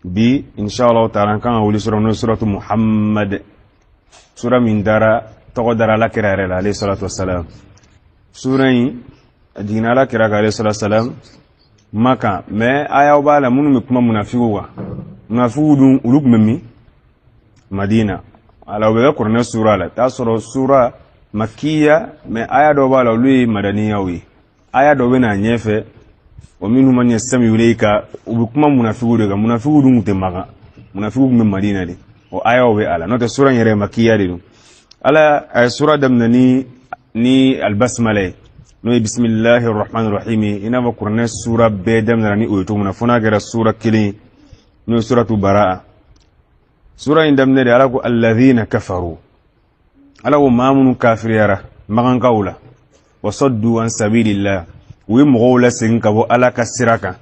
Bi, inshallah taala, an kan ka wuli sura n'o ye suratu Muhammad, sura min dara, tɔgɔ dara Ala kira yɛrɛ la, alayhi salatu wasalam. Sura in a jiginna Ala kira kan, alayhi salatu wasalam, Makan, mais ayaw b'a la minnu bɛ kuma munafigiw kan. Munafigiw dun, olu tun bɛ min? Madina. Ala, o bɛ kɛ kuranɛ sura la, t'a sɔrɔ sura makiya, mais aya dɔw b'a la, olu ye madaniyaw ye. Aya dɔ bɛ na ɲɛfɛ, wa minhum man yastami'u ilayka, u bɛ kuma munafigiw de kan. Munafigiw dun tun tɛ Makan, munafigiw tun bɛ Madina de. O ayaw bɛ a la, n'o tɛ sura in yɛrɛ makiya de don. Ala a ye sura daminɛ ni albasmala ye, n'o ye bisimilahi rahmani rahim, i n'a fɔ kuranɛ sura bɛɛ daminɛra ni o ye cogo min na, fo n'a kɛra sura kelen ye, n'o ye suratu Baraa. Sura in daminɛ de, Ala ko alladhina kafaru, Ala ko maa minnu kafiriyara magankaw la, wasaddu an sabilillah, u ye mɔgɔw lasegin ka bɔ Ala ka sira kan,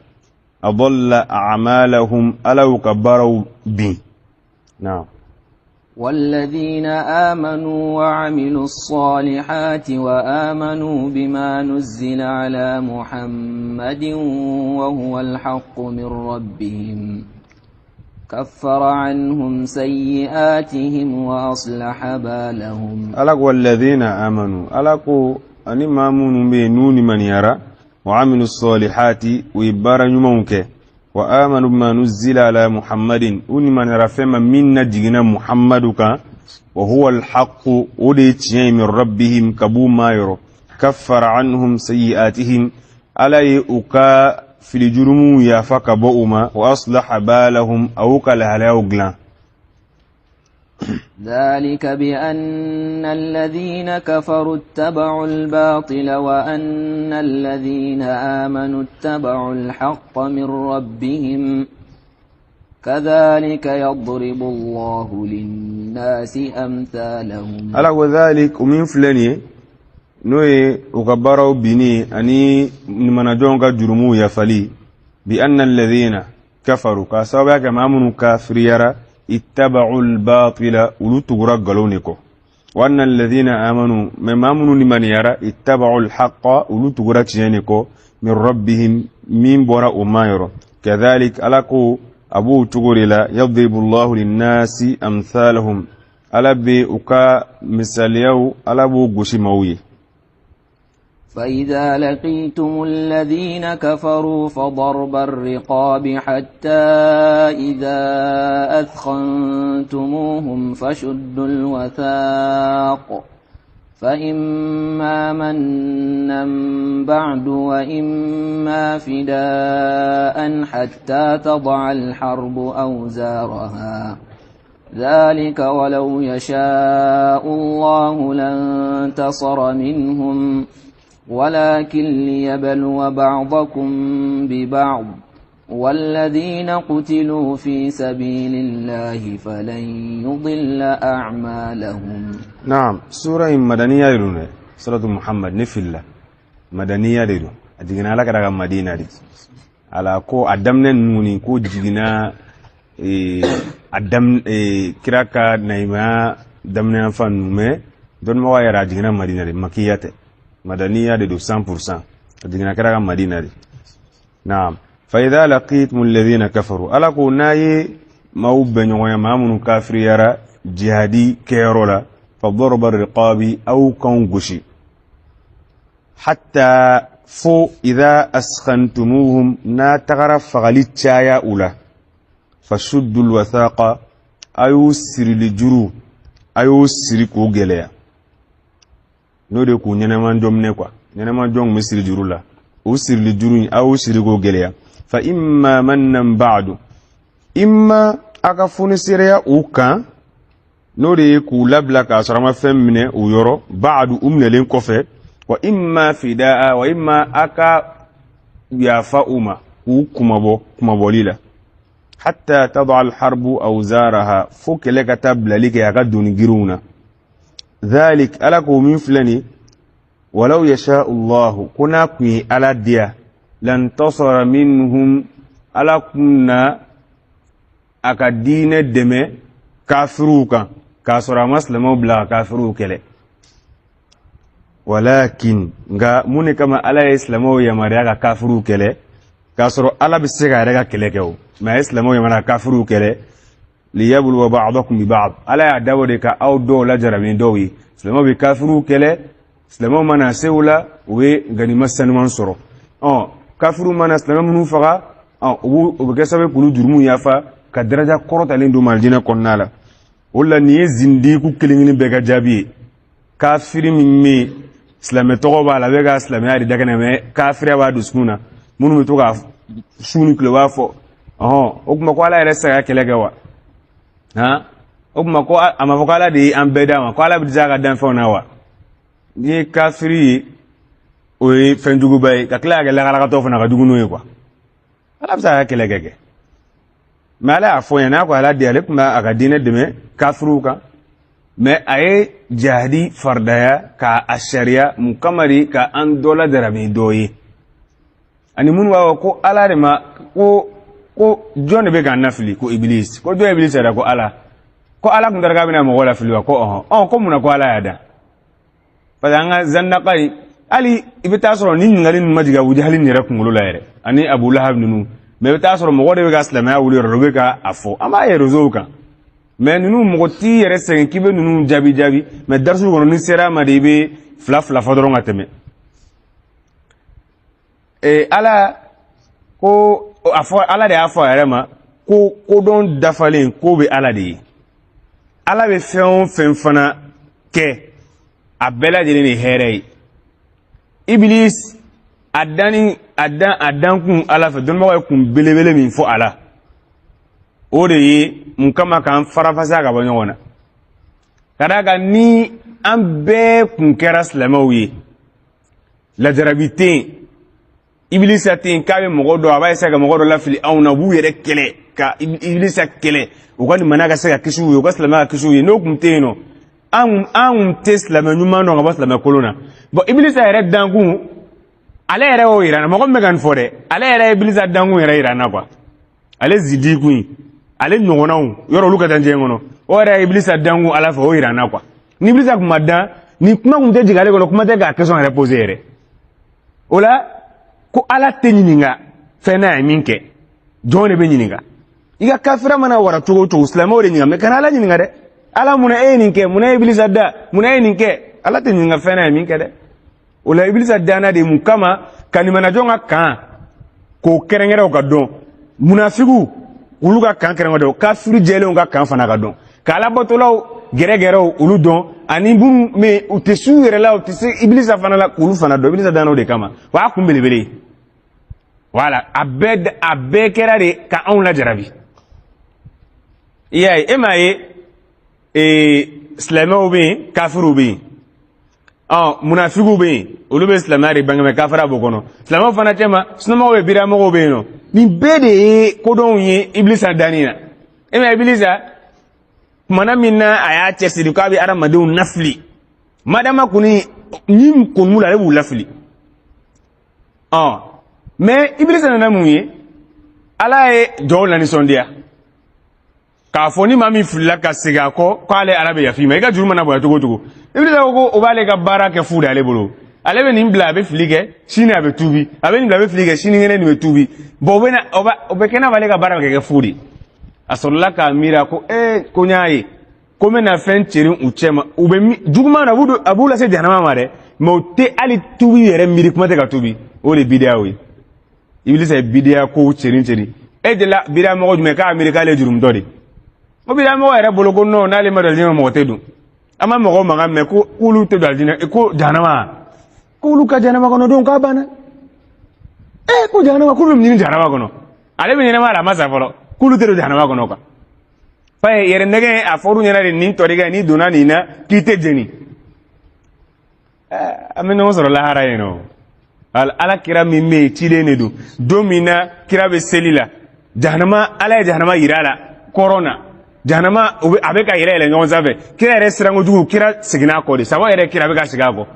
adalla a'malahum, Ala y'u ka baaraw bin. Naam. والذين آمنوا وعملوا الصالحات وآمنوا بما نزل على محمد وهو الحق من ربهم كفر عنهم سيئاتهم وأصلح بالهم. Ala ko walladhina amanu, Ala ko ani maa minnu bɛ yen n'u limaniyara, wa amilu salihati, u ye baara ɲumanw kɛ, wa amanu bima nuzila ala Muhammadin, u limaniyara fɛn ma min na jiginna Muhammadu kan, wa huwa alhaqu, o de ye tiɲɛ ye, min rabbihim, ka b'u ma yɔrɔ, kaffara anhum sayi'atihim, Ala ye u ka filijurumuw yafa ka bɔ u ma, wa aslaha balahum, a y'u ka lahalayaw dilan. ذلك بأن الذين كفروا اتبعوا الباطل وأن الذين آمنوا اتبعوا الحق من ربهم كذلك يضرب الله للناس أمثالهم. Ala ko dhalik, o min filɛ nin ye, n'o ye u ka baaraw binni ani limanajɔnw ka jurumuw yafali, bi anna alladhina kafaru, k'a sababuya kɛ maa minnu kafiriyara, ittaba'u albatila, olu tugura nkalon de kɔ, wa anna alladhina amanu, mais maa minnu limaniyara, ittaba'u alhaqqa, olu tugura tiɲɛ de kɔ, min rabbihim, min bɔra o ma yɔrɔ, kadhalik, Ala ko a b'o cogo de la, yadribu Allahu linnasi amthalahum, Ala bɛ u ka misaliyaw, Ala b'o gosi maaw ye. فإذا لقيتم الذين كفروا فضرب الرقاب حتى إذا أثخنتموهم فشدوا الوثاق فإما منا بعد وإما فداء حتى تضع الحرب أوزارها ذلك ولو يشاء الله لانتصر منهم ولكن ليبلو بعضكم ببعض والذين قتلوا في سبيل الله فلن يضل أعمالهم. Naam, sura in madaniya de don dɛ. Suratu Muhammad, ne filila, madaniya de don. A jiginna Ala kira ka Madina de. Ala ko a daminɛ ninnu ni ko jiginna a daminɛ kira ka nayimaya daminɛ yan fan ninnu, mais dɔnnibagaw yɛrɛ, a jiginna Madina de, makiya tɛ, madaniya de don 100%. A jiginna kira ka Madina de. Naam, fa idha laqitum alladhina kafaru, Ala ko n'a ye maaw bɛn ɲɔgɔn maa minnu kafiriyara jihadi kɛyɔrɔ la, fa darba riqabi, aw kanw gosi, hatta fo idha askhantumuhum, n'a tagara fagali caya u la, fasuddu alwathaqa, a y'u sirili juru, a y'o siri k'o gɛlɛya, n'o de k'u ɲɛnɛma minɛ quoi, ɲɛnɛma jɔn bɛ siri juru la, o sirili juru in, a y'o siri k'o gɛlɛya, fa imma mannan ba'du, imma a ka fonisereya u kan, n'o de ye k'u labila k'a sɔrɔ a ma fɛn minɛ u yɔrɔ, ba'du, u minɛlen kɔfɛ, wa imma fidaa, wa imma a ka yafa u ma k'u kumabɔ kumabɔli la, hatta tada alharbu awzaraha, fo kɛlɛ ka taa bilali kɛ a ka doni girinw na. Dhalik, Ala k'o min filɛ nin, walaw yasha Allahu, ko n'a kun ye Ala diya, lantasara minhum, Ala kun na a ka diinɛ dɛmɛ kafiriw kan k'a sɔrɔ a ma silamɛw bila ka kafiriw kɛlɛ, walakin, nka mun de kama Ala ye silamɛw yamaruya ka kafiriw kɛlɛ k'a sɔrɔ Ala bɛ se k'a yɛrɛ ka kɛlɛ kɛ? O Mais a ye silamɛw yamaruya kafiriw kɛlɛ, liyabluwa ba'dakum bi ba'd. Ala y'a dabɔ de ka aw dɔw lajarabi ni dɔw ye. Silamɛw bɛ kafiriw kɛlɛ, silamɛw mana se u la, u bɛ ganima sanuman sɔrɔ. Ɔ, kafiriw mana silamɛ minnu faga, ɔ, o bɛ kɛ sababu ye k'olu jurumu yafa, ka daraja kɔrɔtalen d'u ma alijinɛ kɔnɔna la. O la, nin ye zindiku kelen kelen bɛɛ ka jaabi ye. Kafiri min bɛ yen, silamɛ tɔgɔ b'a la, a bɛ ka silamɛya de da kɛnɛ, mais kafiriya b'a dusukun na, minnu bɛ to ka su ni tile b'a fɔ ɔhɔn, o tuma ko Ala yɛrɛ tɛ se ka kɛlɛ kɛ wa? Han, o tuma ko a ma fɔ ko Ala de ye an bɛɛ d'a ma, ko Ala bɛ dɛsɛ a ka danfɛnw na wa? N'i ye kafiri ye, o ye fɛnjuguba ye, ka tila ka kɛ lagalagatɔ fana ka jugu n'o ye quoi. Ala bɛ se ka kɛlɛ kɛ, mais Ala y'a fɔ ɲɛna, n'a ko Ala de, ale tun bɛ a ka diinɛ dɛmɛ kafiriw kan, mais a ye jihadi faridaya k'a a sariya mun kama de? Ka an dɔ lajarabi dɔ ye. Ani minnu b'a fɔ ko Ala de ma ko jɔn de bɛ k'an lafili? Ko Iblis. Ko jɔn ye Iblis yɛrɛ? Ko Ala. Ko Ala tun taara k'a bɛna mɔgɔ lafili wa? Ko ɔhɔn. Ɔ, ko mun na ko Ala y'a da? Parce que an ka zandaka in, hali i bɛ taa sɔrɔ ni ɲininkali ninnu ma jigin Abu Jahali nin yɛrɛ kunkolo la yɛrɛ, ani Abu Lahab ninnu, mais i bɛ taa sɔrɔ mɔgɔ de bɛ ka silamɛya wuli yɔrɔ dɔ, u bɛ ka a fɔ, an b'a ye réseau kan. Mais ninnu, mɔgɔ t'i yɛrɛ sɛgɛn k'i bɛ ninnu jaabi jaabi, mais darisu kɔnɔ, ni sera a ma de, i bɛ fila fila fɔ dɔrɔn ka tɛmɛ. Ee, Ala ko a fɔ, Ala de y'a fɔ a yɛrɛ ma ko kodɔn dafalen ko bɛ Ala de ye. Ala bɛ fɛn o fɛn fana kɛ, a bɛɛ lajɛlen de ye hɛrɛ ye. Iblis a danni, a dan, a dankun Ala fɛ, dɔnnibagaw ye kun belebele min fɔ a la, o de ye mun kama? K'an farafasa ka bɔ ɲɔgɔn na, ka d'a kan ni an bɛɛ kun kɛra silamɛw ye, lajarabi tɛ yen, Ibilisa tɛ yen k'a bɛ mɔgɔ dɔ, a b'a essayer ka mɔgɔ dɔ lafili anw na, u b'u yɛrɛ kɛlɛ ka Ibilisa kɛlɛ, u ka limaniya ka se ka kisi u ye, u ka silamɛya ka kisi u ye. N'o kun tɛ yen nɔ, an kun tɛ silamɛ ɲuman dɔn ka bɔ silamɛ kolon na. Bon, Ibilisa yɛrɛ dankun, ale yɛrɛ y'o yira n na. Mɔgɔ min bɛ ka nin fɔ dɛ, ale yɛrɛ ye Ibilisa dankun yɛrɛ yira n na quoi. Ale zidikun in, ale ɲɔgɔnnaw yɔrɔ, olu ka taa diɲɛ kɔnɔ, o yɛrɛ ye Ibilisa dankun Ala fɛ, o yira n na quoi. Ni Ibilisa kun ma dan, ni kuma kun tɛ jigin ale kɔnɔ, kuma tɛ k'a question yɛrɛ poser yɛrɛ. O la, ko Ala tɛ ɲininka fɛn n'a ye min kɛ, jɔn de bɛ ɲininka? I ka kafira mana wara cogo o cogo, silamɛw de ɲininka, mais kana Ala ɲininka dɛ. Ala, munna e ye nin kɛ? Munna e ye Ibilisa da? Munna e ye nin kɛ? Ala tɛ ɲininka fɛn n'a ye min kɛ dɛ. O la, Ibilisa danna de mun kama? Ka limanajɔn ka kan k'o kɛrɛnkɛrɛn, o ka dɔn, munafigiw olu ka kan kɛrɛnkɛrɛn, kafiri jɛlenw ka kan fana ka dɔn, ka alabatolaw gɛrɛgɛrɛw olu dɔn, ani minnu bɛ u tɛ s'u yɛrɛ la, u tɛ se Ibilisa fana la, k'olu fana dɔn. Ibilisa danna o de kama, o y'a kun belebele ye. Wala a bɛɛ kɛra de ka anw lajarabi. I y'a ye, e m'a ye, silamɛw bɛ yen, kafiriw bɛ yen, ɔ, munafigiw bɛ yen, olu bɛ silamɛya de bange, mais kafira b'o kɔnɔ. Silamɛw fana cɛma, sunamɔgɔw bɛ, biramɔgɔw bɛ yen nɔ. Nin bɛɛ de ye kodɔnw ye Ibilisa danni na. E ma Ibilisa kumana min na, a y'a cɛsiri k'a bɛ adamadenw lafili, madama kɔni ni kɔni la, ale b'u lafili. Ɔ, mais Ibilisa nana mun ye? Ala ye jɔnw lanisɔndiya k'a fɔ ni maa min filila ka segin a kɔ, k'ale Ala bɛ yafa i ma, i ka juru mana bonya cogo o cogo. Ibilisa ko ko o b'ale ka baara kɛ fu de ale bolo. Ale bɛ nin bila, a bɛ fili kɛ, sini a bɛ tuubi, a bɛ nin bila, a bɛ fili kɛ, sinikɛnɛ nin bɛ tuubi. Bon, o bɛ na, o bɛ kɛ n'a fɔ ale ka baara bɛ kɛ fu de. A sɔrɔla k'a miiri, a ko ee, ko n y'a ye ko n bɛna fɛn ceri u cɛ ma, u bɛ juguman na, a b'u lase jahanama ma dɛ, mais u tɛ hali tuubi yɛrɛ miiri, kuma tɛ ka tuubi. O de ye bidiyaw ye. Ibilisa ye bidiya kow ceri ceri. E delila bidiya mɔgɔ jumɛn k'a miiri k'ale ye jurumutɔ de? O bidiya mɔgɔ yɛrɛ bolo ko non, n'ale ma don alijinɛ, mɔgɔ tɛ don. An ma mɔgɔw mankan mɛn ko k'olu tɛ don alijinɛ, ko jahanama, k'olu ka jahanama kɔnɔ don k'a banna. Ee, ko jahanama, k'olu bɛ ɲini jahanama kɔnɔ, ale bɛ ɲɛnɛmaya la, a ma sa fɔlɔ, k'olu tɛ don jahanama kɔnɔ quoi. Fa yɛrɛ nɛgɛ, a fɔr'u ɲɛna de nin tɔrika, n'i donna nin na k'i tɛ jeni. An bɛ ɲɔgɔn sɔrɔ lahara yen nɔ. Ala kira min bɛ yen, ciden de don. Don min na kira bɛ seli la, jahanama, Ala ye jahanama yira a la kɔrɔn na. Jahanama a bɛ ka yɛlɛ yɛlɛ ɲɔgɔn sanfɛ. Kira yɛrɛ siran kojugu, kira seginna a kɔ de. Saba yɛrɛ, kira bɛ ka segin a kɔ.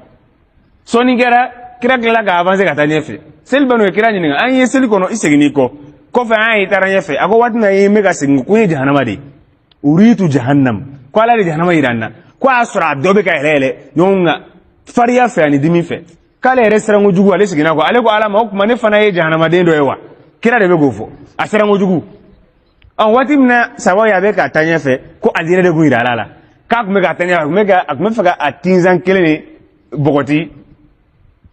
Sɔɔni kɛra, kira tilala ka avancer ka taa ɲɛfɛ. Seli banna, ye kira ɲininka: an ye seli kɔnɔ, i seginn'i kɔ, kɔfɛ an y'i taara ɲɛfɛ. A ko waati min na i bɛ ka segin, ko n ye jahanama de ye. Uritu jahannam, ko Ala de jahanama yira n na, ko a y'a sɔrɔ a dɔ bɛ ka yɛlɛ yɛlɛ ɲɔgɔn kan fariya fɛ ani dimi fɛ, k'ale yɛrɛ siran kojugu, ale seginna kɔ. Ale ko Ala ma: o tuma ne fana ye jahanamaden dɔ ye wa? Kira de bɛ k'o fɔ, a siran kojugu. Ɔ, waati min na sabaw ye a bɛ ka taa ɲɛfɛ ko alijinɛ de kun yira ala la k'a tun bɛ ka taa ɲɛfɛ, a tun bɛ fɛ ka a tinzan kelen de bɔgɔti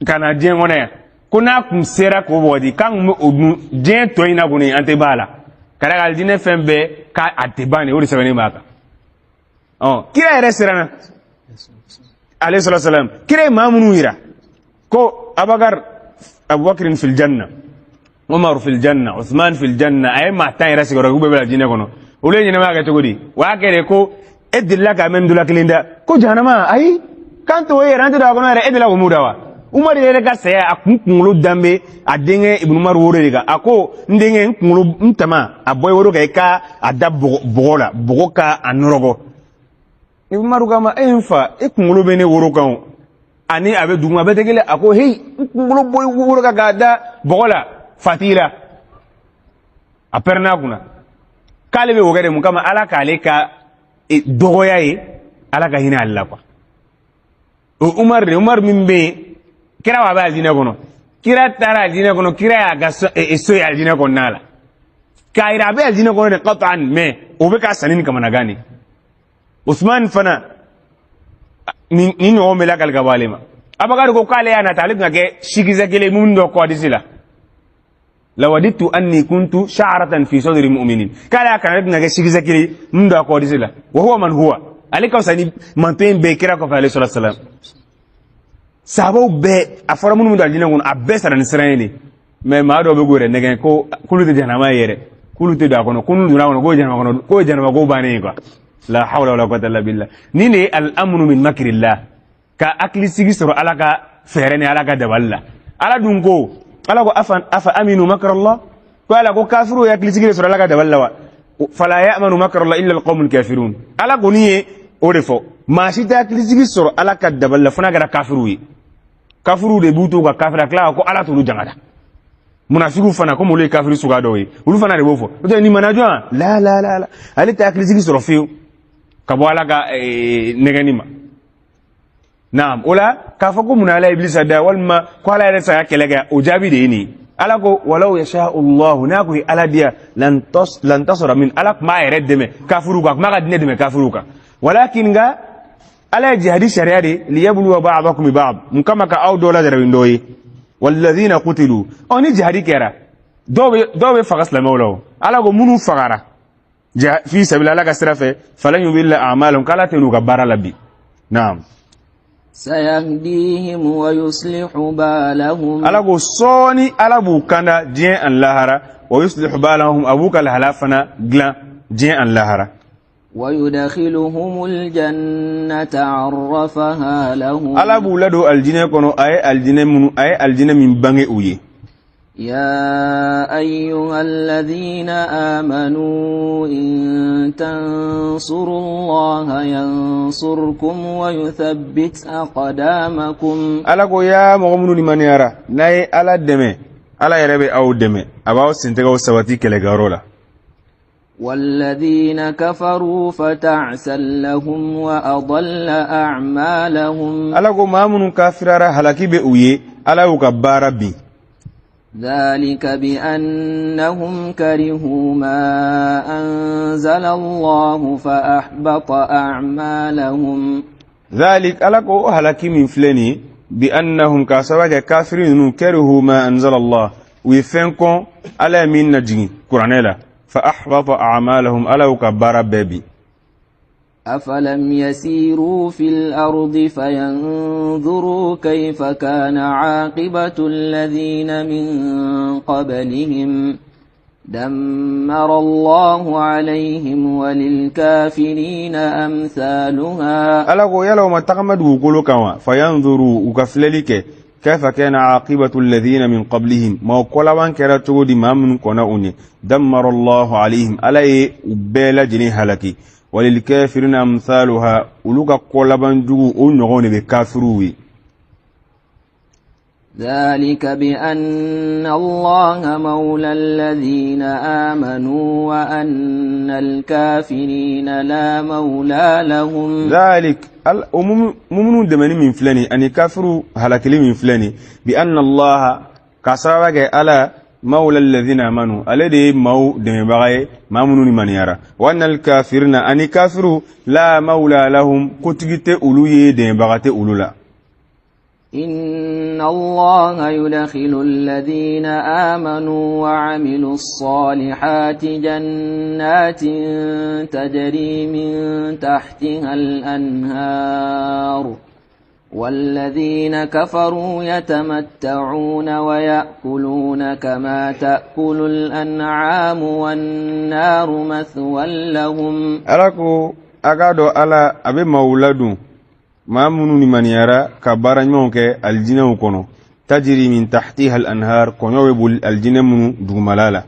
ka na diɲɛ kɔnɔ yan, ko n'a kun sera k'o bɔgɔti k'an kun bɛ o dun diɲɛ tɔ in na kɔni, an tɛ ban a la, ka d'a kan alijinɛ fɛn bɛɛ k'a tɛ ban de, o de sɛbɛnnen b'a kan. Ɔ, kira yɛrɛ siranna, alayhi salatu salam. Kira ye maa minnu yira ko Abakar, Abubakar fil janna, Umar fil janna, Usman fil janna, a ye maa 10 yɛrɛ sigiyɔrɔ k'u bɛɛ bɛ alijinɛ kɔnɔ. Olu ye ɲɛnamaya kɛ cogo di? O y'a kɛ de ko e delila k'a mɛn dula kelen da ko jahanama, ayi, k'an t'o ye yɛrɛ, an tɛ don a kɔnɔ yɛrɛ. E delila k'o mun da wa? Umar yɛrɛ ka saya, a kun kunkolo dan bɛ a denkɛ Ibn Umar woro de kan. A ko: n denkɛ, n kunkolo, n tama a bɔ i woro kan, i ka a da bɔgɔ la, bɔgɔ ka a nɔrɔgɔ. Ibn Umar k'a ma: e n fa, e kunkolo bɛ ne woro kan o, ani a bɛ duguma, a bɛɛ tɛ kelen. A ko: heyi, n kunkolo bɔ i woro kan k'a da bɔgɔ la, fati la. A pɛrɛnna a kunna k'ale bɛ o kɛ de mun kama? Ala k'ale ka dɔgɔya ye, Ala ka hinɛ ale la quoi. O Umar de, Umar min bɛ yen, kira wa bɛ alijinɛ kɔnɔ, kira taara alijinɛ kɔnɔ, kira y'a ka so ye alijinɛ kɔnɔna la k'a yira a bɛ alijinɛ kɔnɔ de qat'an, mais o bɛ ka sanni ni kamanagan de. Usman fana ni ɲɔgɔn bɛ lakali ka bɔ ale ma. Abakari ko k'ale y'a nata, ale tɛna kɛ sikisɛ kelen mun dɔ kɔ hadisi la: lawadittu anni kuntu sha'ratan fi sadri mu'minin. K'ale y'a kana, ale tɛna kɛ sikisɛ kelen mun dɔ kɔ hadisi la. Wa huwa man huwa, ale ka fisa ni mantɔn in bɛɛ kira kɔfɛ, alayhi salatu salam. Sahabaw bɛɛ, a fɔra minnu bɛ don alijinɛ kɔnɔ, a bɛɛ sara ni siran ye de. Mais maa dɔw bɛ k'u yɛrɛ nɛgɛn ko k'olu tɛ jahanama ye yɛrɛ, k'olu tɛ don a kɔnɔ, ko n'u donna a kɔnɔ k'o ye jahanama kɔnɔ, k'o ye jahanama ko bannen ye quoi. La hawla wala quwwata illa billah. Ni de ye al amnu min makrillah, ka hakilisigi sɔrɔ Ala ka fɛɛrɛ ni Ala ka dabali la. Ala dun ko, Ala ko: afa aminu makrallah? Ko Ala ko kafiru ye hakilisigi de sɔrɔ Ala ka dabali la wa? Fala ya'manu makrallah illa alqawmul kafirun. Ala kɔni ye o de fɔ, maa si tɛ hakilisigi sɔrɔ Ala ka dabali la fo n'a kɛra kafiru ye. Kafiru de b'u to ka kafira tila ko Ala t'olu jangata. Munafigiw fana, komi olu ye kafiri suguya dɔw ye, olu fana de b'o fɔ. N'o tɛ nin mana jɔn la la la la, ale tɛ hakilisigi sɔrɔ fiyewu ka bɔ Ala ka nɛgɛnni ma. Naam, o la k'a fɔ ko munna Ala ye Ibilisa da walima ko Ala yɛrɛ saya kɛlɛ kɛ, o jaabi de ye nin ye. Ala ko: walaw yasha Allahu, n'a ko ye Ala diya, lantasara min, Ala tun b'a yɛrɛ dɛmɛ kafiriw kan, a tun b'a ka diinɛ dɛmɛ kafiriw kan. Walakin, nka Ala ye jihadi sariya de liyabluwa ba'dakum bi ba'd, mun kama? Ka aw dɔw lajarabi dɔw ye. Walladhina qutilu, ɔ, ni jihadi kɛra, dɔw bɛ faga silamɛw la. O Ala ko minnu fagara fi sabila, Ala ka sira fɛ, falan yudilla a'malahum, k'Ala tɛ n'u ka baara la bi. Naam. سيهديهم ويصلح بالهم. Ala ko sɔɔni Ala b'u kanda diɲɛ ani lahara, wa yuslihu balahum, a b'u ka lahala fana dilan diɲɛ ani lahara. ويدخلهم الجنة عرفها لهم. Ala b'u ladon alijinɛ kɔnɔ, a ye alijinɛ minnu, a ye alijinɛ min bange u ye. يا أيها الذين آمنوا إن تنصروا الله ينصركم ويثبت أقدامكم. Ala ko: yaa mɔgɔ minnu limaniyara, n'a ye Ala dɛmɛ, Ala yɛrɛ bɛ aw dɛmɛ, a b'aw sentɛgɛw sabati kɛlɛkɛyɔrɔ la. والذين كفروا فتعسا لهم وأضل أعمالهم. Ala ko maa minnu kafirara, halaki bɛ u ye, Ala y'u ka baara bin. ذلك بأنهم كرهوا ما أنزل الله فأحبط أعمالهم. ذلك, Ala ko o halaki min filɛ nin ye, bi annahum, k'a sababu kɛ kafiri ninnu, karihu ma anzala Allah, u ye fɛn kɔn Ala ye min najigin kuranɛ la, fa ahbata a'malahum, Ala y'u ka baara bɛɛ bin. أفلم يسيروا في الأرض فينظروا كيف كان عاقبة الذين من قبلهم دمر الله عليهم وللكافرين أمثالها. Ala ko yala u ma tagama dugukolo kan wa? Fayanzuru, u ka filɛli kɛ, kaifa kana aqibatu alladhina min qablihim, ma kɔlaban kɛra cogo di maa minnu kɔnna u ɲɛ? Dammara Allahu alayhim, Ala ye u bɛɛ lajɛlen halaki. Walilkafirina amsaluha, olu ka kɔlaban jugu, o ɲɔgɔn de bɛ kafiriw ye. ذلك بأن الله مولى الذين آمنوا وأن الكافرين لا مولى لهم. ذلك, o mumunu dɛmɛni min filɛ nin ani kafiru halakili min filɛ nin, bi anna Allaha, k'a sababa kɛ Ala Mawla alladhina amanu, ale de ye maaw dɛmɛbaga ye, maa minnu limaniyara. Wa anna alkafirina, ani kafiru, la mawla lahum, kotigi tɛ olu ye, dɛmɛbaga tɛ olu la. إن الله يدخل الذين آمنوا وعملوا الصالحات جنات تجري من تحتها الأنهار والذين كفروا يتمتعون ويأكلون كما تأكل الأنعام والنار مثوى لهم. Ala ko a k'a dɔn Ala a bɛ maaw ladon, maa minnu limaniyara ka baara ɲumanw kɛ, alijinɛw kɔnɔ, tajiri min tahtiha al-anhar, kɔɲɔ bɛ boli alijinɛ minnu dugumala la.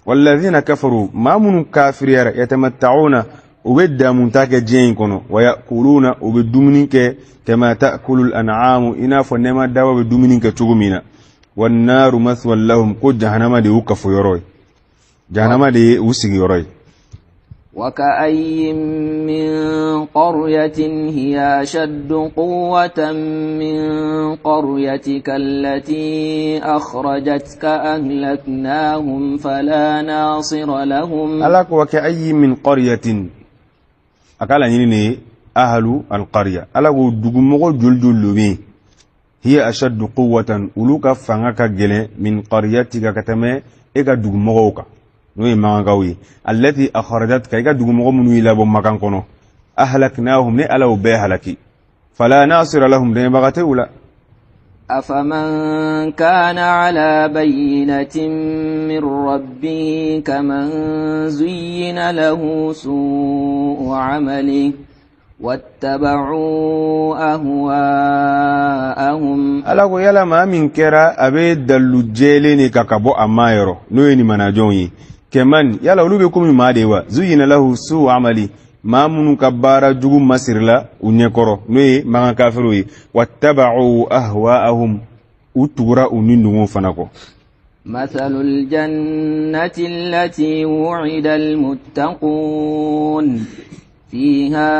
Walladhina kafaru, maa minnu kafiriyara, yatamatta'una, u bɛ damunta kɛ diɲɛ in kɔnɔ, wa yakuluna, u bɛ dumuni kɛ, kama ta'kulu al-an'amu, i n'a fɔ nɛɛma daba bɛ dumuni kɛ cogo min na. Wannaru mathwan lahum, ko jahanama de y'u kafo yɔrɔ ye, jahanama de ye u sigiyɔrɔ ye. وكأي من قرية هي أشد قوة من قريتك التي أخرجتك أهلكناهم فلا ناصر لهم. Ala ko wa ka'ayyin min qaryatin, a ka laɲini de ye ahlu alqarya. Ala ko dugumɔgɔ joli joli lo bɛ yen, hiya ashaddu quwwatan, olu ka fanga ka gɛlɛn, min qaryatika, ka tɛmɛ e ka dugumɔgɔw kan, n'o ye makankaw ye, allati akhrajatka, i ka dugumɔgɔ minnu y'i labɔ Makan kɔnɔ, ahlaknahum, ne Ala y'o bɛɛ halaki, fala nasira lahum, dɛmɛbaga tɛ u la. أفمن كان على بينة من ربه كمن زين له سوء عمله واتبعوا أهواءهم. Ala ko yala maa min kɛra a bɛ dalu jɛlen de kan ka bɔ a ma yɔrɔ, n'o ye nimanajɔnw ye, kɛman, yala olu bɛ komi maa de ye wa, zuyina lahu su amali, maa minnu ka baara jugu masirila u ɲɛkɔrɔ, n'o ye makan kafiriw ye, wattaba'u ahwa'ahum, u tugura u ni dungow fana kɔ. مثل الجنة التي وعد المتقون فيها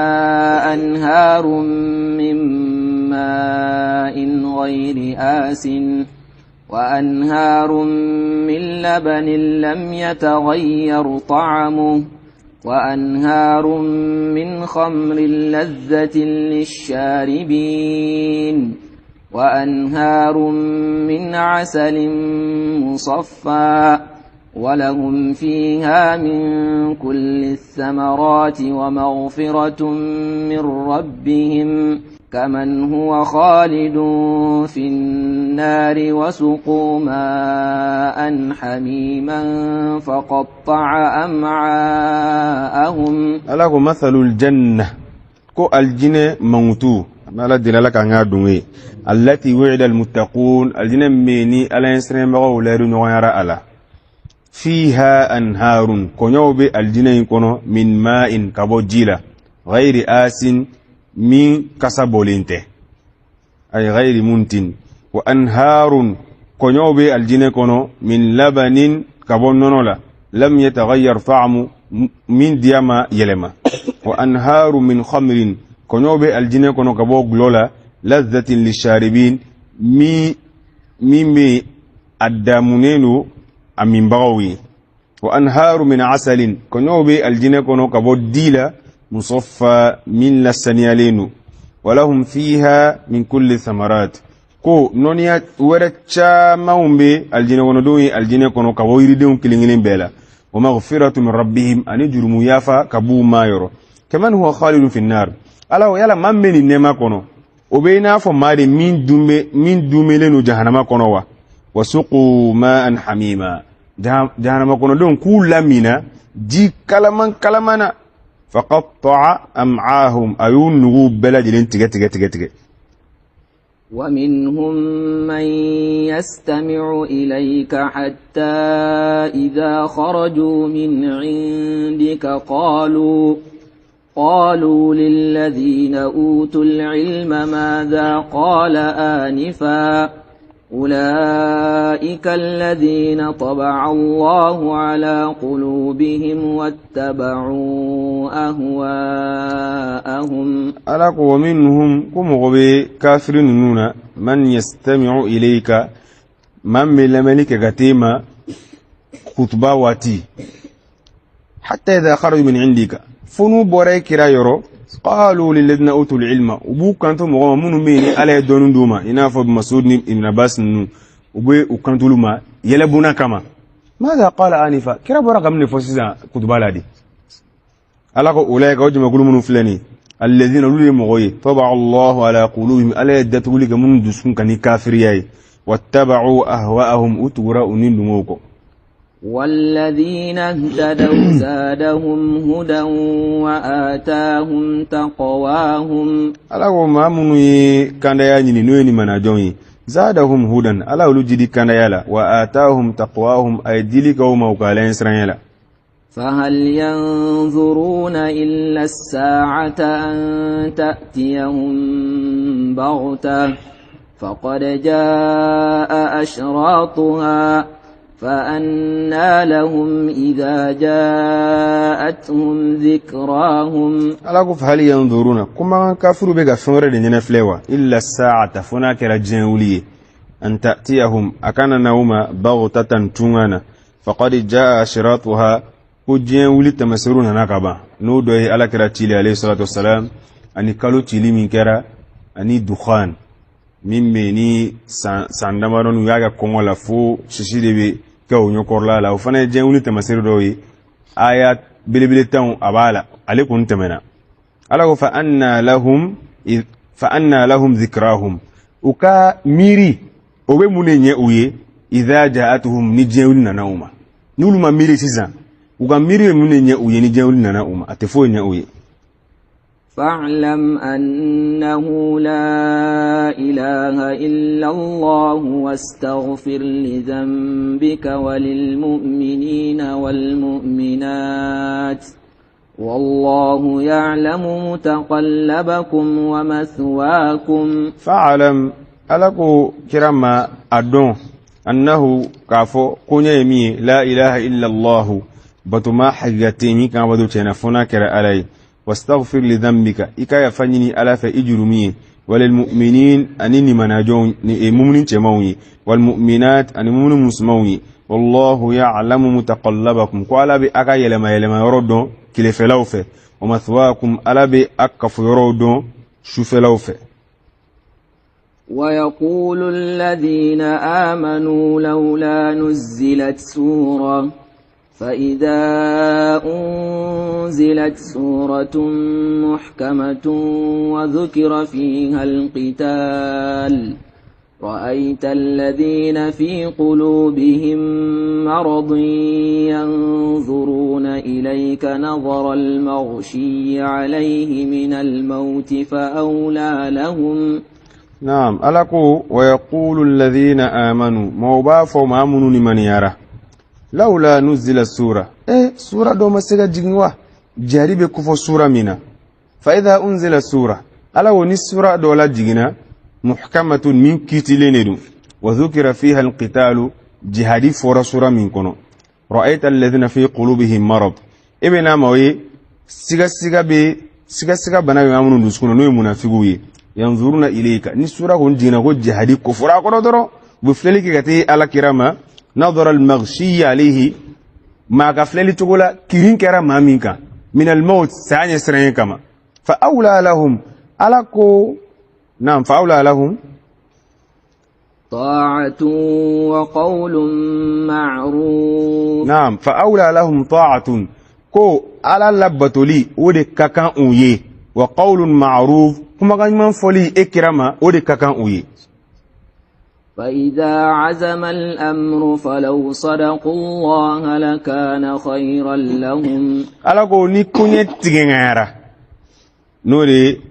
أنهار من ماء غير آس وأنهار من لبن لم يتغير طعمه وأنهار من خمر لذة للشاربين وأنهار من عسل مصفى ولهم فيها من كل الثمرات ومغفرة من ربهم كمن هو خالد في النار وسقوا ماء حميما فقطع أمعاءهم. Ala ko mathalul janna, ko aljinɛ mankutu, an bɛ Ala deli Ala k'an k'a dun ye, allati wu'ida almuttaqun, aljinɛ min bɛ yen ni Ala ɲɛsiranbagaw layidu ɲɔgɔnyara a la, fiha anharun, kɔɲɔw bɛ aljinɛ in kɔnɔ, min ma'in, ka bɔ ji la, ghayri asin, min kasa bɔlen tɛ, ay ghayri muntin, wa anharun, kɔɲɔw bɛ aljinɛ kɔnɔ, min labanin, ka bɔ nɔnɔ la, lam yataghayyar ta'amu, min diya ma yɛlɛma, wa anharu min khamrin, kɔɲɔw bɛ aljinɛ kɔnɔ ka bɔ gulɔ la, lazzatin lisharibin, min bɛ a damunen don a minbagaw ye, wa anharu min asalin, kɔɲɔw bɛ aljinɛ kɔnɔ ka bɔ di la, musaffa, min lasaniyalen don, walahum fiha min kulli thamarat, ko nɔniya wɛrɛ camanw bɛ aljinɛ kɔnɔdenw ye aljinɛ kɔnɔ ka bɔ yiridenw kelen kelen bɛɛ la, wa maghfiratu min rabbihim, ani jurumu yafa ka b'u ma yɔrɔ, kaman huwa khalidun fi nar. Ala ko yala maa min bɛ nin nɛɛma kɔnɔ, o bɛ i n'a fɔ maa de min dun bɛ min dunmelen don jahanama kɔnɔ wa? Wa suqu ma'an hamima, jahanama kɔnɔdenw k'u lamina ji kalaman kalaman na, faqatta'a am'ahum, a y'u nuguw bɛɛ lajɛlen tigɛ tigɛ tigɛ tigɛ. ومنهم من يستمع إليك حتى إذا خرجوا من عندك قالوا للذين أوتوا العلم ماذا قال آنفا أولئك الذين طبع الله على قلوبهم واتبعوا أهواءهم. Ala ko wa minhum, ko mɔgɔ bɛ kafiri ninnu na, man yastami'u ilayka, man bɛ lamɛnni kɛ ka t'e ma. Kutuba waati, hatta idha kharaju min indika, fo n'u bɔra e kira yɔrɔ, qalu lilladhina utul ilma, u b'u kanto mɔgɔ ma minnu bɛ yen ni Ala ye dɔnni d'u ma, i n'a fɔ Masud ni Ibn Abbas ninnu, u bɛ u kanto olu ma yɛlɛbunna kama. Madha qala anifa, kira bɔra ka mun de fɔ sisan kutuba la de? Ala ko ulaika, o jamakulu minnu filɛ nin ye, alladhina, olu ye mɔgɔ ye, taba Allahu ala qulubihim, Ala ye datuguli kɛ minnu dusukun kan ni kafiriya ye, wattaba'u ahwa'ahum, u tugura u ni dungow kɔ. والذين اهتدوا زادهم هدى وآتاهم تقواهم. Ala ko maa minnu ye kandaya ɲini, n'o ye limanajɔnw ye, zadahum hudan, Ala olu jidi kandaya la, wa atahum taqwahum, a ye dili kɛ u ma u ka Ala ɲɛsiranya la. فهل ينظرون إلا الساعة أن تأتيهم بغتة فقد جاء أشراطها فأنى لهم إذا جاءتهم ذكراهم. Ala ko fahal yanzuruna, kuma kafuru bɛ ka fɛn wɛrɛ de ɲɛnafilɛ wa? Illa sa'ata, fo n'a kɛra diɲɛ wuli ye, an ta'tiyahum, a kana na u ma, baghtatan, tunga na, faqad jaa ashratuha, ko diɲɛ wuli tamaseru nana ka ban, n'o dɔ ye Ala kira cili alayhi salatu wasalam, ani kalo cili min kɛra, ani dukhan min bɛ ni san san damadɔni u y'a kɛ kɔngɔ la fo sisi de bɛ kɛ o ɲɛkɔrɔla la, o fana ye diɲɛ wuli tamaseru dɔw ye. Aya belebele tanw a b'a la, ale kɔni tɛmɛna. Ala ko fa anna lahum dhikrahum, u ka miiri o bɛ mun de ɲɛ u ye? Idha ja'atuhum, ni diɲɛ wuli nana u ma, n'olu ma miiri sisan, u ka miiri bɛ mun de ɲɛ u ye ni diɲɛ wuli nana u ma? A tɛ foyi ɲɛ u ye. فاعلم أنه لا إله إلا الله واستغفر لذنبك وللمؤمنين والمؤمنات والله يعلم متقلبكم ومثواكم. Fa'alam, Ala ko kira ma a dɔn, annahu, k'a fɔ ko ɲɛ ye min ye, la ilaha illa allahu, batoma hakika tɛ min kan bato tiɲɛ na fo n'a kɛra Ala ye, wastaghfir li dhanbika, i ka yafa ɲini Ala fɛ i jurumi ye, walilmu'minin, ani nimanajɔnw ni mumuni cɛmanw ye, walmu'minat, ani mumuni musomanw ye, wallahu ya'lamu mutaqallabakum, ko Ala bɛ a ka yɛlɛma yɛlɛma yɔrɔ dɔn tilefɛlaw fɛ, wa mathwaakum, Ala bɛ a kafo yɔrɔw dɔn sufɛlaw fɛ. ويقول الذين آمنوا لولا نزلت سورة، فإذا أنزلت سورة محكمة وذكر فيها القتال رأيت الذين في قلوبهم مرض ينظرون إليك نظر المغشي عليه من الموت فأولى لهم. Naam, Ala ko wa yaqulu alladhina amanu, maaw b'a fɔ maa minnu limaniyara, lawla nuzila sura, sura dɔ ma se ka jigin wa, jari bɛ kofɔ sura min na? Fa idha unzila sura, Ala ko ni sura dɔ la jiginna, muhkamatun, min kiitilen de don, wa dhukira fiha alqitalu, jihadi fɔra sura min kɔnɔ, ra'ayta alladhina fi qulubihim marad, e bɛ n'a maaw ye sigasiga bɛ sigasiga bana bɛ maa minnu dusukun na, n'o ye munafigiw ye, yanzuruna ilayka, ni sura kɔni jiginna ko jihadi kofɔra a kɔnɔ dɔrɔn, u bɛ filɛli kɛ ka taa Ala kira ma, nadara almaghshiyi alayhi, maa ka filɛli cogo la kirin kɛra maa min kan, min almaut, saya ɲɛ siranɲɛ kama, fa awla lahum, Ala ko naam, fa awla lahum طاعة وقول معروف. Naam, fa awla lahum ta'atun, ko Ala labatoli o de ka kan u ye, wa qawlun ma'ruf, kumakan ɲuman fɔli e kira ma, o de ka kan u ye. فإذا عزم الأمر فلو صدقوا الله لكان خيرا لهم. Ala ko ni koɲɛ tigɛŋayara, n'o de ye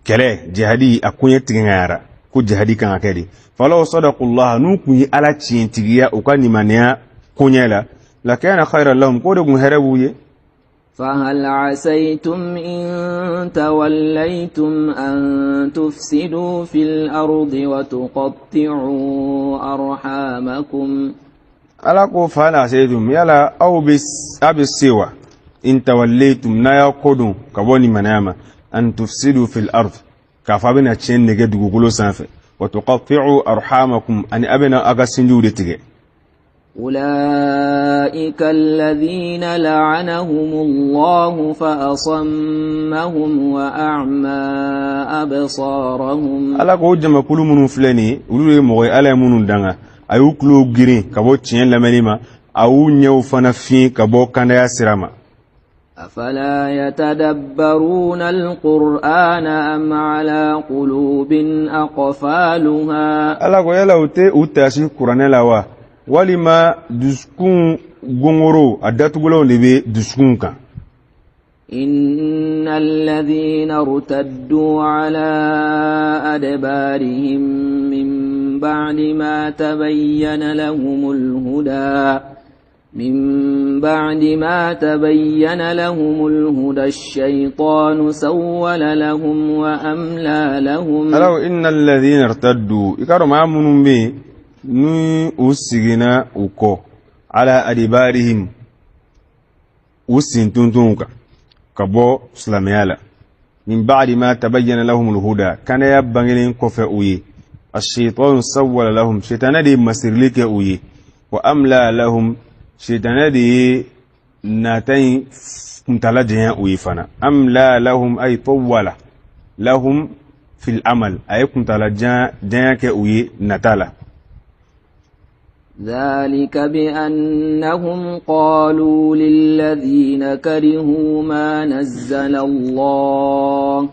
kɛlɛ jihadi, a koɲɛ tigɛŋayara ko jihadi kan ka kɛ de, falaw sadaqullaha, n'u kun ye Ala tiɲɛtigiya u ka nimaniya koɲɛ la, lakana khayran lahum, k'o de kun hɛrɛ b'u ye. فهل عسيتم إن توليتم أن تفسدوا في الأرض وتقطعوا أرحامكم؟ Ala ko fahal asaytum, yala aw bɛ a bɛ se wa, in tawallaytum, n'a y'aw kɔ don ka bɔ nimaniya ma, an tufsidu fil ard, k'a fɔ a bɛna tiɲɛ nɛgɛ dugukolo sanfɛ, wa tuqatti'u arhamakum, ani a bɛna aw ka sinjiw de tigɛ. أولئك الذين لعنهم الله فأصمهم وأعمى أبصارهم. Ala ko jamakulu minnu filɛ nin ye, olu ye mɔgɔ ye Ala ye minnu danga. A y'u tulo girin ka bɔ tiɲɛ lamɛnni ma, a y'u ɲɛw fana fiyen ka bɔ kandaya sira ma. أفلا يتدبرون القرآن أم على قلوب أقفالها؟ Ala ko yala u tɛ u taasi kuranɛ la wa, walima dusukun gongoro a datugulanw de bɛ dusukun kan? إن الذين ارتدوا على أدبارهم من بعد ما تبين لهم الهدى من بعد ما تبين لهم الهدى الشيطان سول لهم وأملى لهم. Ala ko إن الذين ارتدوا, i k'a dɔn maa minnu bɛ yen ni u seginna u kɔ, على أدبارهم, u sen tuntunw kan ka bɔ silamɛya la, من بعد ما تبين لهم الهدى, kandaya bangelen kɔfɛ u ye, الشيطان سول لهم, sitana de ye masirili kɛ u ye, وأملى لهم, sitana de ye nata in kuntala janya u ye fana. أملى لهم أي طول لهم في الأمل, a ye kuntala janya kɛ u ye nata la. ذلك بأنهم قالوا للذين كرهوا ما نزل الله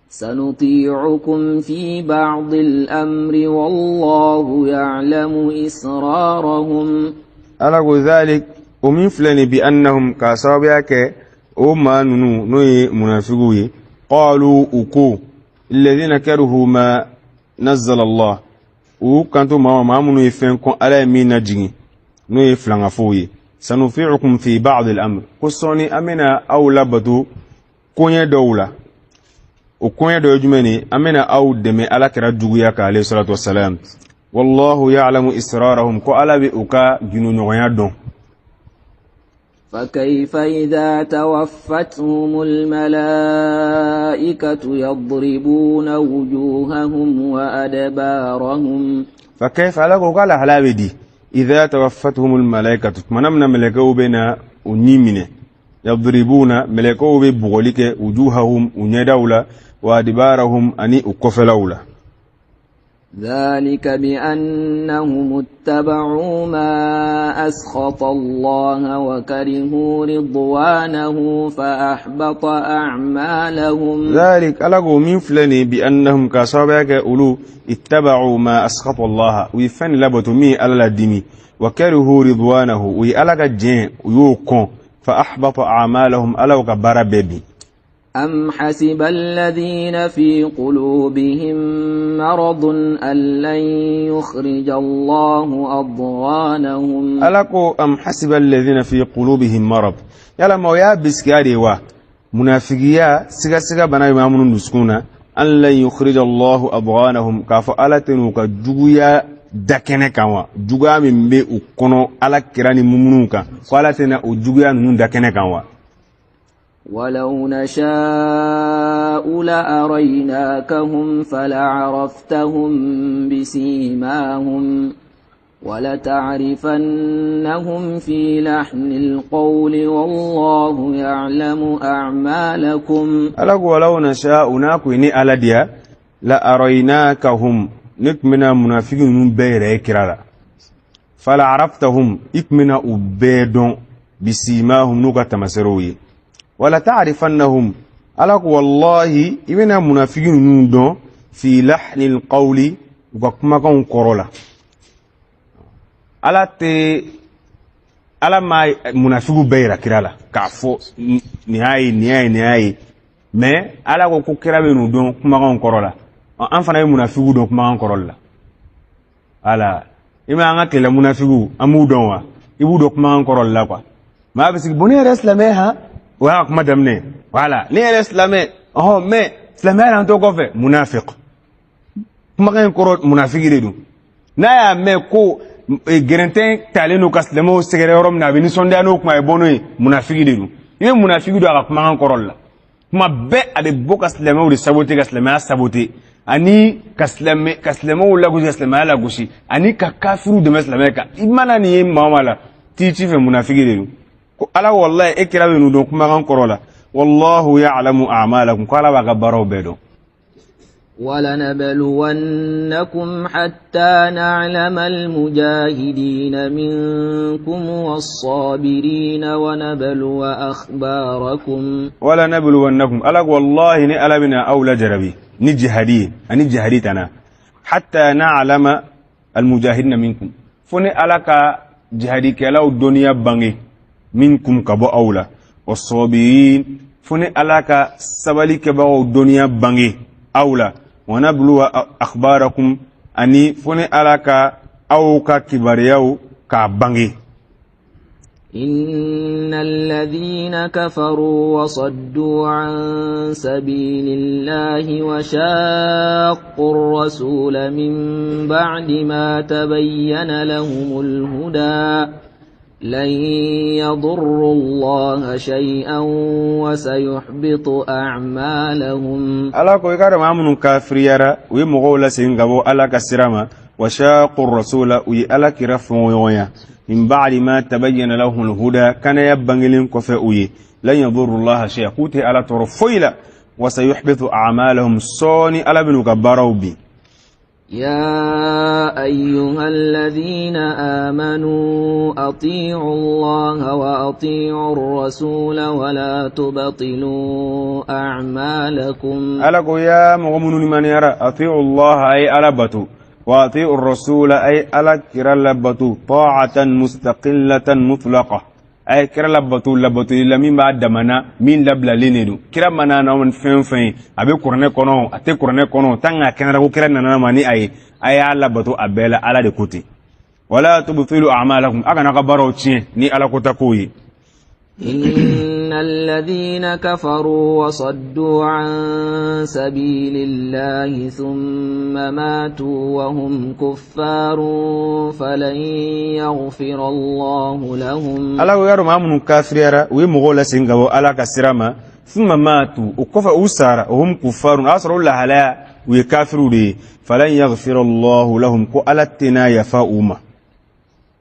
سنطيعكم في بعض الأمر والله يعلم إسرارهم. Ala ko ذلك, o min filɛ nin, بأنهم, k'a sababuya kɛ o maa ninnu n'o ye munafigiw ye, قالوا, u ko, الذين كرهوا ما نزل الله, u kanto maa ma, maa minnu ye fɛn kɔn Ala ye min lajigin, n'o ye filankafow ye, سنطيعكم في بعض الأمر, ko sɔɔni an bɛna aw labato koɲɛ dɔw la. O koɲɛ dɔ ye jumɛn ye? An bɛna aw dɛmɛ Ala kɛra juguya kan, عليه الصلاة والسلام. والله يعلم إسرارهم, ko Ala bɛ u ka gindoɲɔgɔnya dɔn. فكيف إذا توفتهم الملائكة يضربون وجوههم وأدبارهم؟ فكيف, Ala ko k'a lahala bɛ di, إذا توفتهم الملائكة, tumana min na mɛlɛkɛw bɛ na u ni minɛ, يضربون, mɛlɛkɛw bɛ bugɔli kɛ, وجوههم, u ɲɛdaw la, وأدبارهم, ani u kɔfɛlaw la. ذلك بأنهم اتبعوا ما أسخط الله وكرهوا رضوانه فأحبط أعمالهم. ذلك, Ala ko min filɛ nin, بأنهم, k'a sababuya kɛ olu, اتبعوا ما أسخط الله, u ye fɛn de labato min ye Ala ladimi, وكرهوا رضوانه, u ye Ala ka diɲɛ u y'o kɔn, فأحبط أعمالهم, Ala y'u ka baara bɛɛ bin. أم حسب الذين في قلوبهم مرض أن لن يخرج الله أضغانهم؟ Ala ko أم حسب الذين في قلوبهم مرض, yala ma o y'a bisigiya de ye wa, munafigiya sigasiga bana bɛ maa minnu dusukun na, أن لن يخرج الله أضغانهم, k'a fɔ Ala tɛ n'u ka juguya da kɛnɛ kan wa? Juguya min bɛ u kɔnɔ Ala kira ni mumunuw kan, ko Ala tɛna o juguya ninnu da kɛnɛ kan wa? ولو نشاء لأريناكهم فلعرفتهم بسيماهم ولتعرفنهم في لحن القول والله يعلم أعمالكم. Ala ko ولو نشاء, n'a ko ni Ala diya, لأريناكهم, ne tun bɛna munafiki ninnu bɛɛ yɛrɛ ye kira la, فلعرفتهم, i tun bɛna u bɛɛ dɔn, بسيماهم, n'u ka tamaserew ye, ولتعرفنهم, Ala ko wallahi i bɛna munafiki ninnu dɔn, في لحن القول, u ka kumakanw kɔrɔ la. Ala tɛ, Ala ma munafigiw bɛɛ yira kira la k'a fɔ nin y'a ye, nin y'a ye, nin y'a ye, mais Ala ko ko kira bɛ n'u dɔn kumakanw kɔrɔ la. An fana ye munafigiw dɔn kumakan kɔrɔ la. Wala i ma an ka kɛlɛ munafigiw, an b'u dɔn wa? I b'u dɔn kumakan kɔrɔ la quoi. Maa bɛ sigi, bon, ne yɛrɛ silamɛ han, o y'a kuma daminɛ. Wala ne yɛrɛ silamɛ ɔhɔn, mais silamɛya y'an to kɔfɛ, munafik kumakan in kɔrɔ, munafiki de don. N'a y'a mɛn ko gɛrɛntɛn talen don ka silamɛw sɛgɛrɛ yɔrɔ min na, a bɛ nisɔndiya n'o kuma ye, bɔ n'o ye, munafiki de don. I bɛ munafiki don a ka kumakan kɔrɔ la. Kuma bɛɛ a bɛ bɔ ka silamɛw de saboter, ka silamɛya saboter. Ani ka silamɛ ka silamɛw lagosi, ka silamɛya lagosi, ani ka kafiriw dɛmɛ silamɛya kan. I mana nin ye maa o maa la, t'i ci fɛ, munafiki de don. Ko Ala, wallahi, e kira bɛ ninnu dɔn kumakan kɔrɔ la. Wallahu ya'lamu a'malakum, ko Ala b'a ka baaraw bɛɛ dɔn. ولنبلونكم حتى نعلم المجاهدين منكم والصابرين ونبلو أخباركم. ولنبلونكم, Ala ko wallahi, ni Ala bɛna aw lajarabi ni jihadi ye ani jihadi tana. حتى نعلم المجاهدين منكم, fo ni Ala ka jihadikɛlaw dɔnniya bange, منكم, ka bɔ aw la, والصابرين, fo ni Ala ka sabali kɛbagaw dɔnniya bange aw la, ونبلو أخباركم, ani fo ni Ala ka aw ka kibaruyaw k'a bange. إن الذين كفروا وصدوا عن سبيل الله وشاقوا الرسول من بعد ما تبين لهم الهدى لن يضروا الله شيئا وسيحبط أعمالهم. Ala ko i k'a dɔn maa minnu kafiriyara, u ye mɔgɔw lasegin ka bɔ Ala ka sira ma, وشاقوا الرسول, u ye Ala kira fɔɲɔgɔnya, من بعد ما تبين لهم الهدى, kanaya bangelen kɔfɛ u ye, لن يضروا الله شيئا, k'u tɛ Ala tɔɔrɔ foyi la, وسيحبط أعمالهم, sɔɔni Ala bɛn'u ka baaraw bin. يا أيها الذين آمنوا أطيعوا الله وأطيعوا الرسول ولا تبطلوا أعمالكم. Ala ko ya mɔgɔ minnu limaniyara, أطيعوا الله, ay Ala bato, وأطيعوا الرسول, ay Ala kira labato, طاعة مستقلة مطلقة, ay kira labato labato la min b'a damana, min labilalen de don. Kira mana na fɛn o fɛn ye, a bɛ kuranɛ kɔnɔ, a tɛ kuranɛ kɔnɔ, tant a kɛnɛra ko kira nana ma ni a ye, a y'a labato a bɛɛ la. Ala de ko ten. ولا تبطلوا أعمالكم, a kana ka baaraw tiɲɛ ni Ala ko ta kow ye. إن الذين كفروا وصدوا عن سبيل الله ثم ماتوا وهم كفار فلن يغفر الله لهم. Ala ko y'a dɔn maa minnu kafiriyara, u ye mɔgɔw lasegin ka bɔ Ala ka sira ma, ثم ماتوا, o kɔfɛ u sara, وهم كفار, o y'a sɔrɔ u lahalaya u ye kafiriw de ye, فلن يغفر الله لهم, ko Ala tɛna yafa u ma.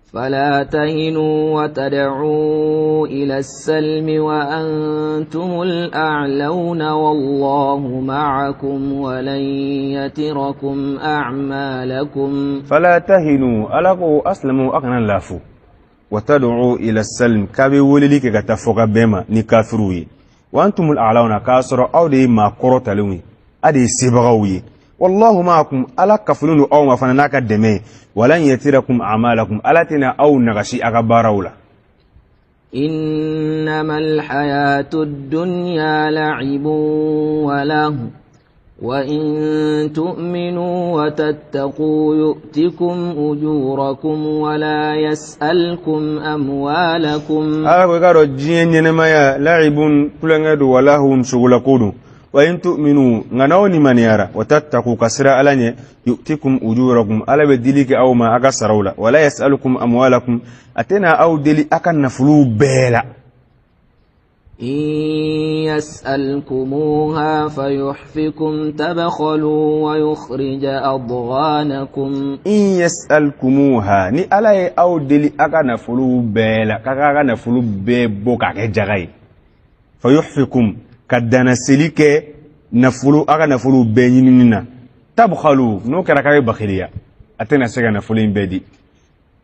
فلا تهنوا وتدعوا إلى السلم وأنتم الأعلون والله معكم ولن يتركم أعمالكم. فلا تهنوا, Ala ko aslamu, a kana lafu, وتدعوا إلى السلم, k'a bɛ weleli kɛ ka taa fɔ ka bɛn ma ni kafiriw ye, وأنتم الأعلون, k'a sɔrɔ aw de ye maa kɔrɔtalenw ye, aw de ye sebagaw ye, والله معكم, Ala kafolen don aw ma fana n'a ka dɛmɛ ye, ولن يتركم أعمالكم, Ala tɛna aw nagasi a ka baaraw la. إنما الحياة الدنيا لعب ولهو وإن تؤمنوا وتتقوا يؤتكم أجوركم ولا يسألكم أموالكم. Ala ko i k'a dɔn diɲɛ ɲɛnɛmaya لعب, tulonkɛ don, ولهو, sogolako don, وإن تؤمنوا, nka n'aw nimaniyara, وتتقوا, ka siran Ala ɲɛ, يؤتكم أجوركم, Ala bɛ dili kɛ aw ma a ka saraw la, ولا يسألكم أموالكم, a tɛna aw deli a ka nafolow bɛɛ la. إن يسألكموها فيحفكم تبخلوا ويخرج أضغانكم. إن يسألكموها, ni Ala ye aw deli a ka nafolow bɛɛ la, k'a k'a ka nafolo bɛɛ bɔ k'a kɛ jaga ye, فيحفكم, ka danaseli kɛ nafolo, a ka nafolo bɛɛ ɲinini na, تبخلوا, n'o kɛra k'a bɛ bakiliya, a tɛna se ka nafolo in bɛɛ di,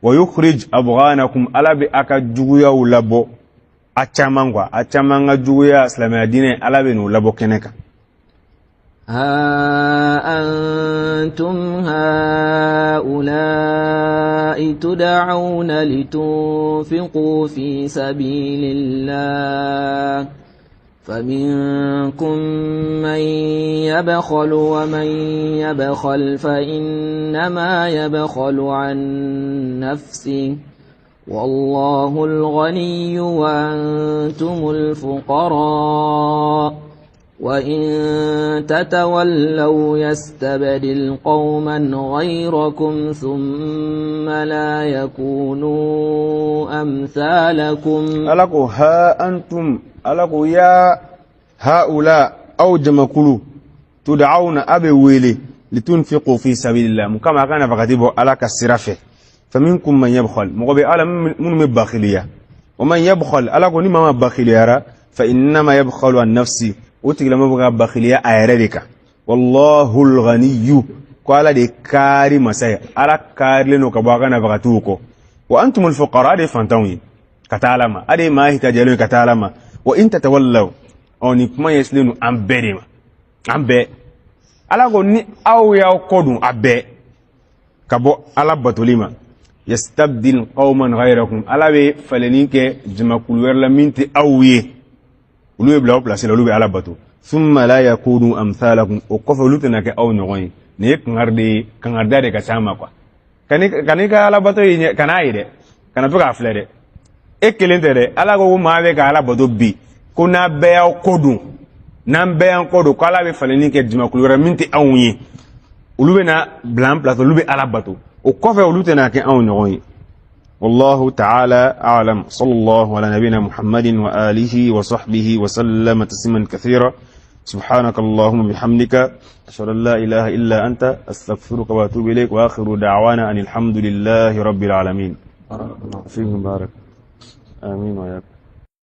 ويخرج أضغانكم, Ala bɛ a ka juguyaw labɔ, a caman quoi, a caman ka juguya silamɛya diinɛ, Ala bɛ n'o labɔ kɛnɛ kan. ها أنتم هؤلاء تدعون لتنفقوا في سبيل الله فمنكم من يبخل ومن يبخل فإنما يبخل عن نفسه والله الغني وأنتم الفقراء وإن تتولوا يستبدل قوما غيركم ثم لا يكونوا أمثالكم. Ala ko ها أنتم, Ala ko ya هؤلاء, aw jamakulu, تدعون, a bɛ wele. Litunfiqu fi sabilillah, mun kama? A ka nafakati bɔ Ala ka sira fɛ. Faminkum man yabkhal, mɔgɔ bɛ ala minnu bɛ bakhiliya. Wa man yabkhal, Ala ko ni maa ma bakhiliyara, fa innama yabkhalu an nafsi, o tigilamɔgɔ bɛ ka bakhiliya a yɛrɛ de kan. Wallahu alghaniyu, ko Ala de kaari masa ye, Ala kaarilen don ka bɔ a ka nafakatiw kɔ. Wa antumul fuqara, de fantanw ye ka taa Ala ma, a de ye maa hitajalen ye ka taa Ala ma. Wa in tatawallaw, ɔ nin kuma ɲɛsinnen don an bɛɛ de ma, an bɛɛ. Ala ko ni aw y'aw kɔ don a bɛɛ ka bɔ Ala batoli ma, yastabdil qauman ghayrakum, Ala bɛ falenni kɛ jamakulu wɛrɛ la min tɛ aw ye, olu bɛ bila aw place la, olu bɛ Ala bato. Thumma la yakunu amthalakum, o kɔfɛ olu tɛna kɛ aw ɲɔgɔn ye. Nin ye kangari de ye, kangarida de ka ca ma quoi. Kan'i ka Ala bato ye, kan'a ye dɛ, kana to k'a filɛ dɛ, e kelen tɛ dɛ. Ala ko maa bɛ ka Ala bato bi, ko n'a bɛɛ y'aw kɔ don, n'an bɛɛ y'an kɔ don, ko Ala bɛ falenni kɛ jamakulu wɛrɛ min tɛ anw ye, olu bɛna bila an place, olu bɛ Ala bato, o kɔfɛ olu tɛna kɛ anw ɲɔgɔn ye. والله تعالى أعلم. صلى الله على نبينا محمد وآله وصحبه وسلم تسليما كثيرا. سبحانك اللهم بحمدك، أشهد أن لا إله إلا أنت، أستغفرك وأتوب إليك. وآخر دعوانا أن الحمد لله رب العالمين. فيكم بارك، آمين وإياكم.